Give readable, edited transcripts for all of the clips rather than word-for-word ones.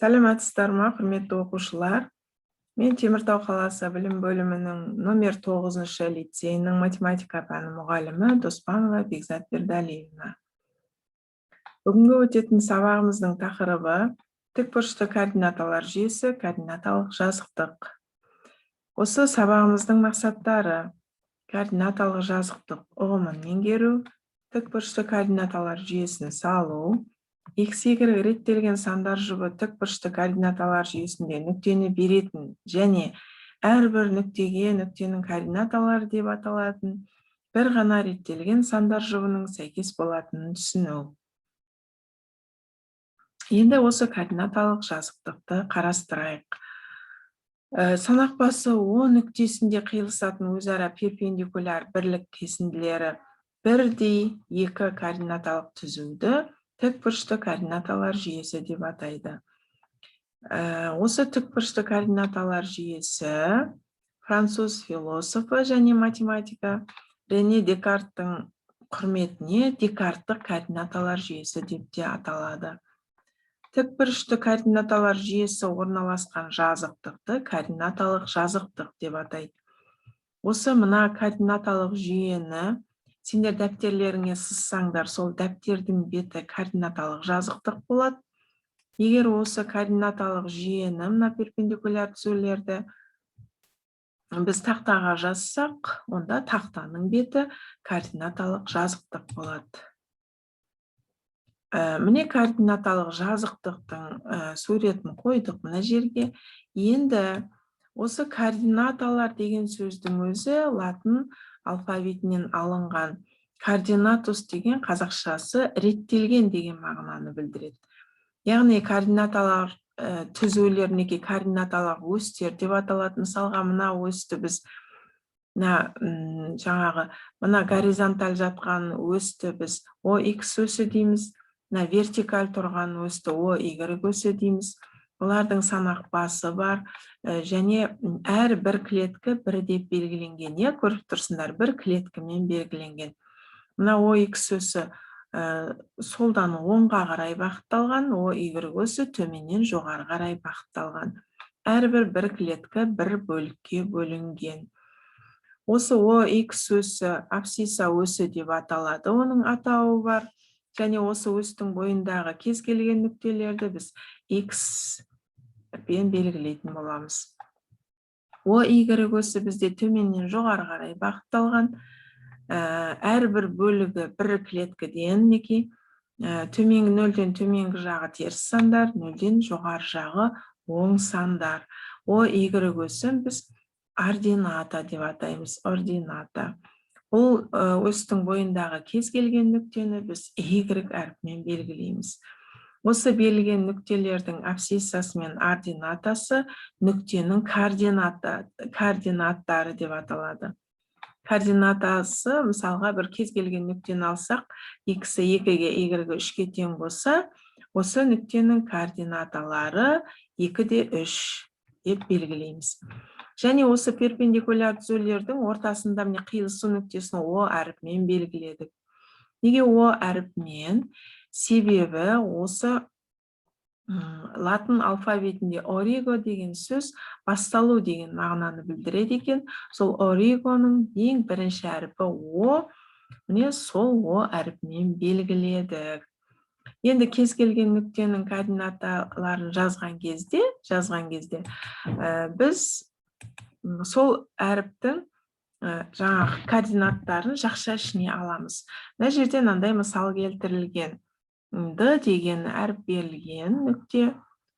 Сәлеметсіздер ма, құрметті оқушылар? Мен Теміртау қаласы білім бөлімінің номер 9 лицейінің математика пәні мұғалімі Доспанова Бекзат Бердалиевна. Бүгінгі өтетін сабағымыздың тақырыбы: тікбұрышты координаталар жүйесі, координаталық жазықтық. Осы сабағымыздың мақсаттары: координаталық жазықтық ұғымын меңгеру, тікбұрышты координаталар жүйесін салу, x, y реттелген сандар жұбы тікбұрышты координаталар жүйесінде нүктені беретін және әрбір нүктеге нүктенің координаталары деп аталатын бір ғана реттелген сандар жұбының сәйкес болатынын түсіну. Енді осы координаталық жазықтықты қарастырайық. Санақ басы О нүктесінде қиылысатын өзара перпендикуляр бірлік кесінділері бірдей екі координаталық түзуді тікбұрышты координаталар жүйесі деп атайды. Осы тікбұрышты координаталар жүйесі француз философы және математика Рене Декарттың құрметіне декарттық координаталар жүйесі деп те аталады. Тікбұрышты координаталар жүйесі орналасқан жазықтықты координаталық жазықтық деп атайды. Осы мына координаталық жүйені сендер дәптерлеріңе сызсаңдар, сол дәптердің беті координаталық жазықтық болады. Егер осы координаталық жүйені, мына перпендикуляр түзулерді біз тақтаға жазсақ, онда тақтаның беті координаталық жазықтық болады. Міне, координаталық жазықтықтың суретін қойдық мына жерге. Енді осы координаталар деген сөздің өзі латын алфавитінен алынған. Координатус деген қазақшасы реттелген деген мағынаны білдіреді. Яғни координаталар түзулер неге координаталар осьтер деп аталады? Мысалға, мына осьті біз, мына жаңағы мына горизонталь жатқан осьті біз о x осі дейміз, мына вертикаль тұрған осьті о y осі дейміз. Олардың санақ басы бар және әрбір клетка бір деп белгіленген, иә, көріп тұрсыңдар, бір клеткамен белгіленген. Мына о x осі солдан оңға қарай бағытталған, о y осі төменнен жоғары қарай бағытталған. Әрбір бір клетка бір бөлікке бөлінген. Осы о x осі абсцисса осі деп аталады, оның атауы бар. Және осы осьтің бойындағы кез келген нүктелерді біз x пен белгілейтін боламыз. О y осі бізде төменнен жоғары қарай бағытталған. Әрбір бөлігі бір клеткіден, мінекей, төменгі, нөлден төменгі жағы теріс сандар, нөлден жоғары жағы оң сандар. О y осін біз ордината деп атаймыз, ордината. Бұл осьтің бойындағы кез келген нүктені біз y әрпімен белгілейміз. Осы берілген нүктелердің абсциссасы мен ординатасы нүктенің координаттары деп аталады. Координатасы, мысалға, бір кез келген нүктені алсақ, x-і 2-ге, y-і 3-ке тең болса, осы нүктенің координаталары 2 де 3 деп белгілейміз. Және осы перпендикуляр түзулердің ортасында, міне, қиылысу нүктесін О әрпімен белгіледік. Неге О әрпімен? Себебі осы латын алфавитінде ориго деген сөз басталу деген мағынаны білдіреді екен. Сол оригоның ең бірінші әрпі О, міне, сол О әрпімен белгіледік. Енді кез келген нүктенің координаталарын жазған кезде біз сол әріптің жаңағы координаттарын жақша ішіне аламыз. Мына жерде мынандай мысал келтірілген. Д деген әріп берілген нүкте,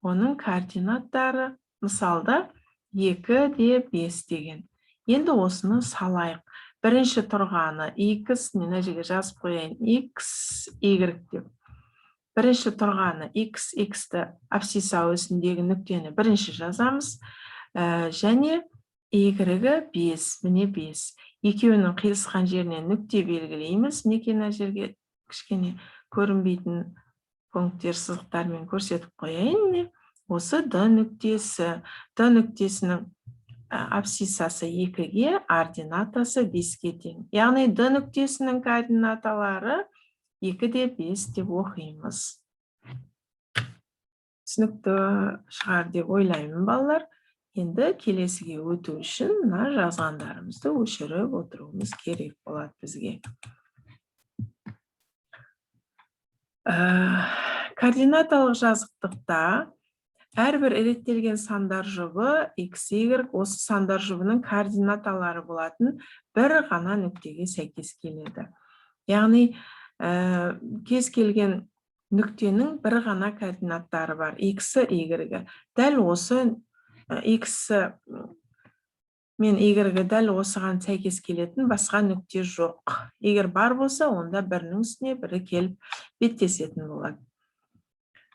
оның координаттары мысалда 2 де 5 деген. Енді осыны салайық. Бірінші тұрғаны x, мен мына жерге жазып қояйын x, y деп. Бірінші тұрғаны x, x-ті, абсцисса осіндегі нүктені бірінші жазамыз. Және y-і 5, міне, 5. Екеуінің қиылысқан жеріне нүкте белгілейміз. Мінекей, мына жерге кішкене көрінбейтін пункттер сызықтармен көрсетіп қояйын. Міне, осы Д нүктесі. Д нүктесінің абсциссасы 2-ге, ординатасы 5-ке тең. Яғни Д нүктесінің координаталары 2 де 5 деп оқимыз. Түсінікті шығар деп ойлаймын, балалар. Енді келесіге өту үшін мына жазғандарымызды өшіріп отыруымыз керек болады бізге. Координаталық жазықтықта әрбір реттелген сандар жұбы x, y осы сандар жұбының координаталары болатын бір ғана нүктеге сәйкес келеді. Яғни кез келген нүктенің бір ғана координаттары бар: x, y. Дәл осы x мен y дәл осыған сәйкес келетін басқа нүкте жоқ. Егер бар болса, онда бірінің үстіне бірі келіп беттесетін болады.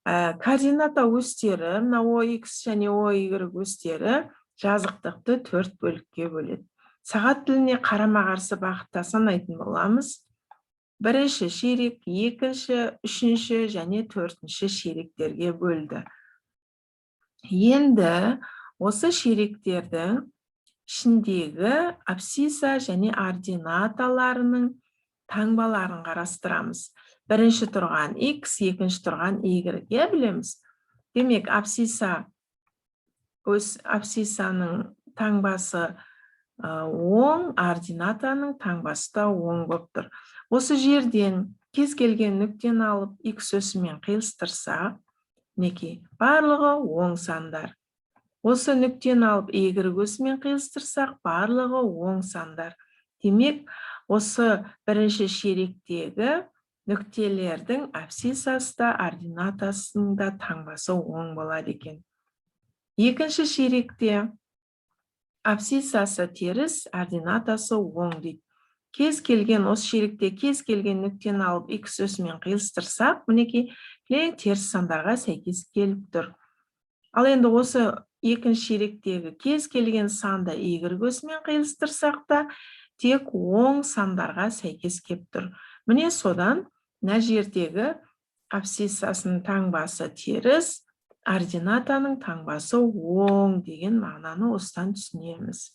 Координата өстері, мына OX және OY өстері жазықтықты төрт бөлікке бөледі. Сағат тіліне қарама-қарсы бағытта санайтын боламыз. Бірінші ширек, екінші, үшінші және төртінші ширектерге бөлді. Енді осы ширектердің ішіндегі абсцисса және ординаталарының таңбаларын қарастырамыз. Бірінші тұрған x, екінші тұрған y, иә, білеміз. Демек, абсцисса, өз абсциссаның таңбасы оң, ординатаның таңбасы да оң болып тұр. Осы жерден кез келген нүктені алып, x өсімен қиылыстырсақ, мінекей, барлығы оң сандар. Осы нүктені алып, y өсімен қиылыстырсақ, барлығы оң сандар. Демек, осы бірінші ширектегі нүктелердің абсциссасы да, ординатасының да таңбасы оң болады екен. Екінші ширекте абсциссасы теріс, ординатасы оң дейді. Кез келген осы ширекте кез келген нүктені алып, x өсімен қиылыстырсақ, мінекей, кілең теріс сандарға сәйкес келіп тұр. Ал енді осы екінші ширектегі кез келген санды y өсімен қиылыстырсақ та, тек оң сандарға сәйкес келіп тұр. Міне, содан мына жердегі абсциссасының таңбасы теріс, ординатаның таңбасы оң деген мағынаны осыдан түсінеміз.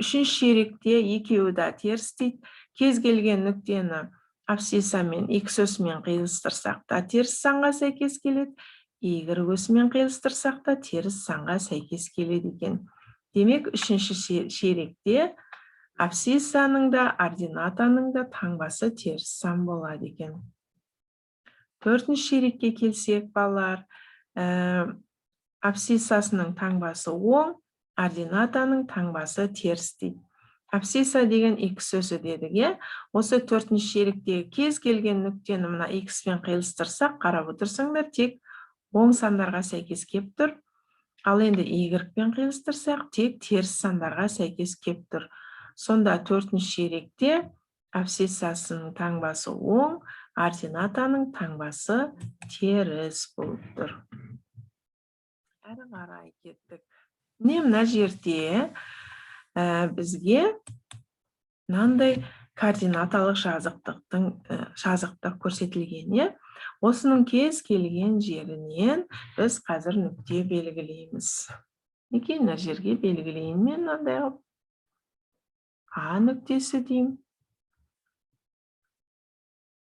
Үшінші ширекте екеуі де теріс дейді. Кез келген нүктені абсцисса мен x өсімен қиылыстырсақ та, теріс санға сәйкес келеді, y өсімен қиылыстырсақ та, теріс санға сәйкес келеді екен. Демек, үшінші ширекте абсциссаның да, ординатаның да таңбасы теріс сан болады екен. Төртінші ширекке келсек, балалар, абсциссасының таңбасы оң, ординатаның таңбасы теріс дейді. Абсцисса деген x өсі дедік, иә. Осы төртінші ширектегі кез келген нүктені мына x пен қиылыстырсақ, қарап отырсаңдар, тек оң сандарға сәйкес келіп тұр. Ал енді y пен қиылыстырсақ, тек теріс сандарға сәйкес келіп тұр. Сонда төртінші ширекте абсциссасының таңбасы оң, ординатаның таңбасы теріс болып тұр. Әрі қарай кеттік. Міне, мына жерде бізге мынандай координаталық жазықтық көрсетілген, иә. Осының кез келген жерінен біз қазір нүкте белгілейміз. Мінекей, мына жерге белгілейін мен мынандай қылып. А нүктесі деймін.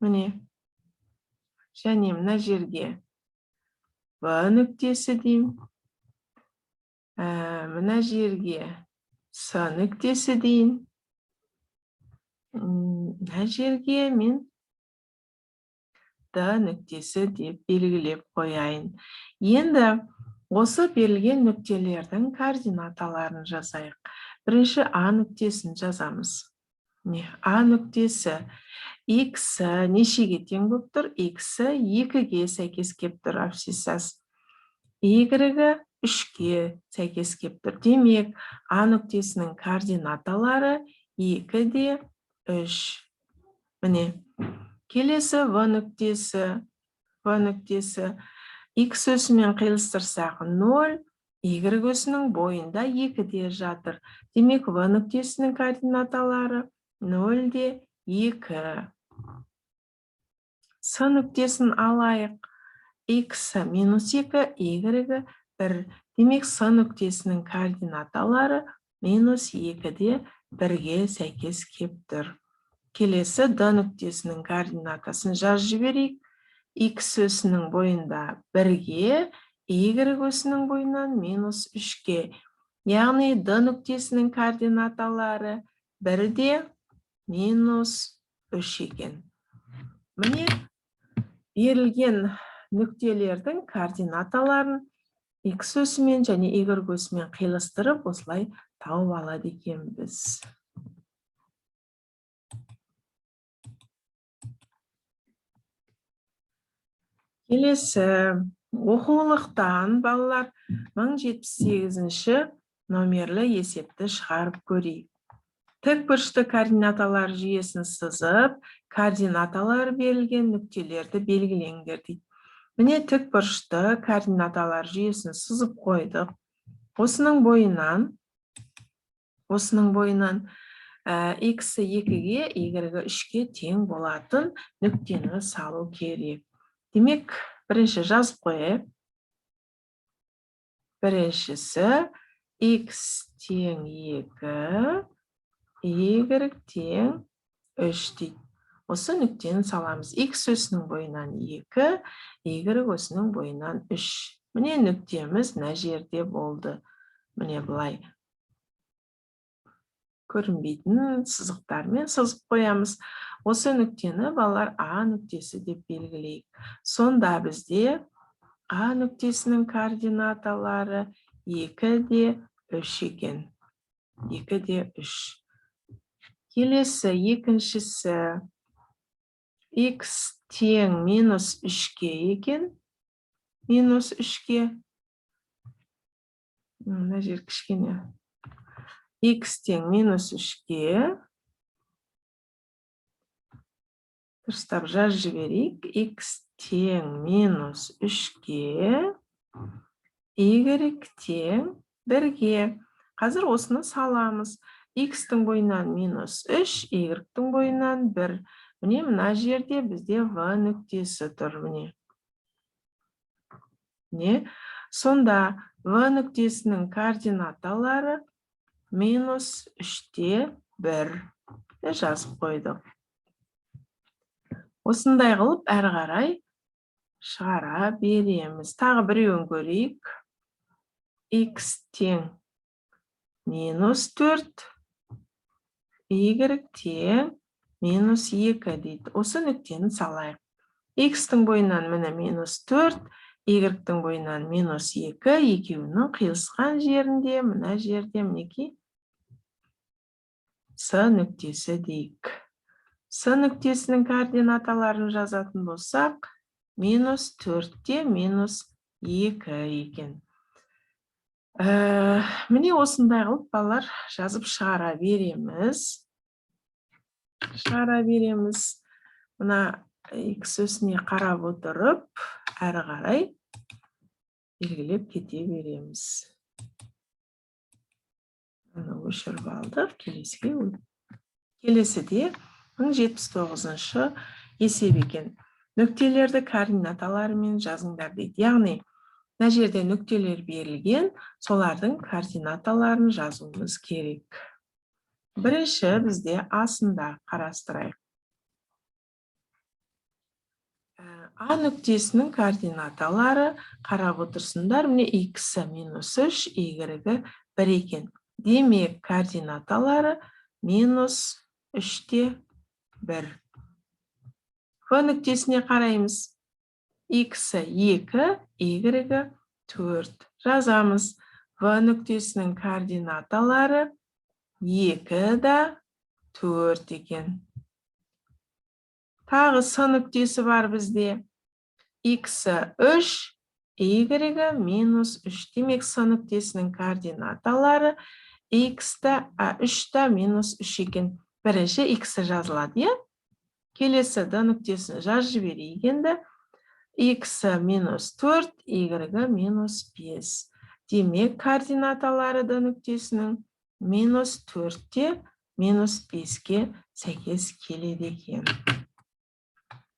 Міне. Және мына жерге Б нүктесі деймін. Мына жерге С нүктесі дейін. Мына жерге мен Д нүктесі деп белгілеп қояйын. Енді осы берілген нүктелердің координаталарын жазайық. Бірінші А нүктесін жазамыз. Міне, А нүктесі x нешеге тең болып тұр? X 2-ге сәйкес келіп тұр абсциссасы. Y 3-ке сәйкес келіп тұр. Демек, А нүктесінің координаталары 2 де 3. Міне, келесі В нүктесі, В нүктесі x өсімен қиылыстырсақ 0, y өсінің бойында 2-де жатыр. Демек, В нүктесінің координаталары 0 де 2. С нүктесін алайық. X минус 2, y 1. Демек, С нүктесінің координаталары минус 2-де 1-ге сәйкес кеп тұр. Келесі Д нүктесінің координатасын жазып жіберейік. X өсінің бойында 1-ге, Y осінің бойынан минус 3-ке. Яғни D нүктесінің координаталары 1-де минус 3 екен. Міне, берілген нүктелердің координаталарын X өсімен және Y өсімен қиылыстырып, осылай тауып алады екенбіз. Келесі оқулықтан, балалар, 1078 номерлі есепті шығарып көрейік. Тікбұрышты координаталар жүйесін сызып, координаталар берілген нүктелерді белгілеңдер дейді. Міне, тікбұрышты координаталар жүйесін сызып қойдық. Осының бойынан x-і 2-ге, y-і 3-ке тең болатын нүктені салу керек. Демек, бірінші жазып қояйық. Біріншісі x тең 2, y тең 3 дейді. Осы нүктені саламыз. X өсінің бойынан 2, y өсінің бойынан 3. Міне, нүктеміз мына жерде болды. Міне, былай көрінбейтін сызықтармен сызып қоямыз. Осы нүктені, балалар, А нүктесі деп белгілейік. Сонда бізде А нүктесінің координаталары 2 де 3 екен. 2 де 3. Келесі екіншісі x тең минус 3-ке екен. Минус 3-ке. Мына жер кішкене. X тең минус 3-ке. Дұрыстап жазып жіберейік. X тең минус 3-ке, y тең 1-ге. Қазір осыны саламыз. X-тің бойынан минус 3, y-тің бойынан 1. Міне, мына жерде бізде В нүктесі тұр. Міне. Міне. Сонда В нүктесінің координаталары минус 3-те 1. Жазып қойдық. Осындай қылып әрі қарай шығара береміз. Тағы біреуін көрейік. X тең минус 4, y тең минус 2 дейді. Осы нүктені салайық. X-тің бойынан, міне, минус 4, y-тің бойынан минус 2, екеуінің қиылысқан жерінде, мына жерде, мінекей, С нүктесі дейік. С нүктесінің координаталарын жазатын болсақ, минус 4-те минус 2 екен. Міне, осындай қылып, балалар, жазып шығара береміз. Шығара береміз. Мына X өсіне қарап отырып, әрі қарай белгілеп кете береміз. Мұны өшіріп алдық. Келесіге. Келесіде 1079 есеп екен. Нүктелерді координаталарымен жазыңдар дейді. Яғни, мына жерде нүктелер берілген, солардың координаталарын жазуымыз керек. Бірінші бізде асында қарастырайық. А нүктесінің координаталары, қарап отырсыңдар, міне, x минус 3, y 1 екен. Демек, координаталары минус 3-те 1. В нүктесіне қараймыз. X 2, y 4. Жазамыз. В нүктесінің координаталары 2 да 4 екен. Тағы С нүктесі бар бізде. X 3, y минус 3. Демек, С нүктесінің координаталары x та 3 та минус 3 екен. Бірінші x жазылады, иә? Келесі Д нүктесін жазып жіберейік енді. X минус 4, y минус 5. Демек, координаталары Д нүктесінің минус 4-те минус 5-ке сәйкес келеді екен.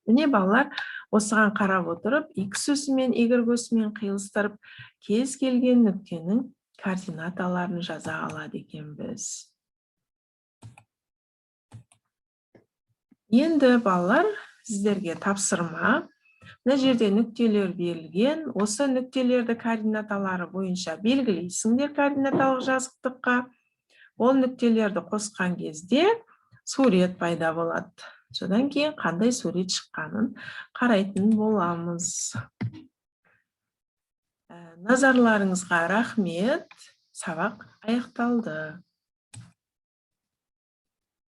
Міне, балалар, осыған қарап отырып, x өсімен, y өсімен қиылыстырып, кез келген нүктенің координаталарын жаза алады екенбіз. Енді, балалар, сіздерге тапсырма. Мына жерде нүктелер берілген. Осы нүктелерді координаталары бойынша белгілейсіңдер координаталық жазықтыққа. Ол нүктелерді қосқан кезде сурет пайда болады. Содан кейін қандай сурет шыққанын қарайтын боламыз. Назарларыңызға рахмет. Сабақ аяқталды.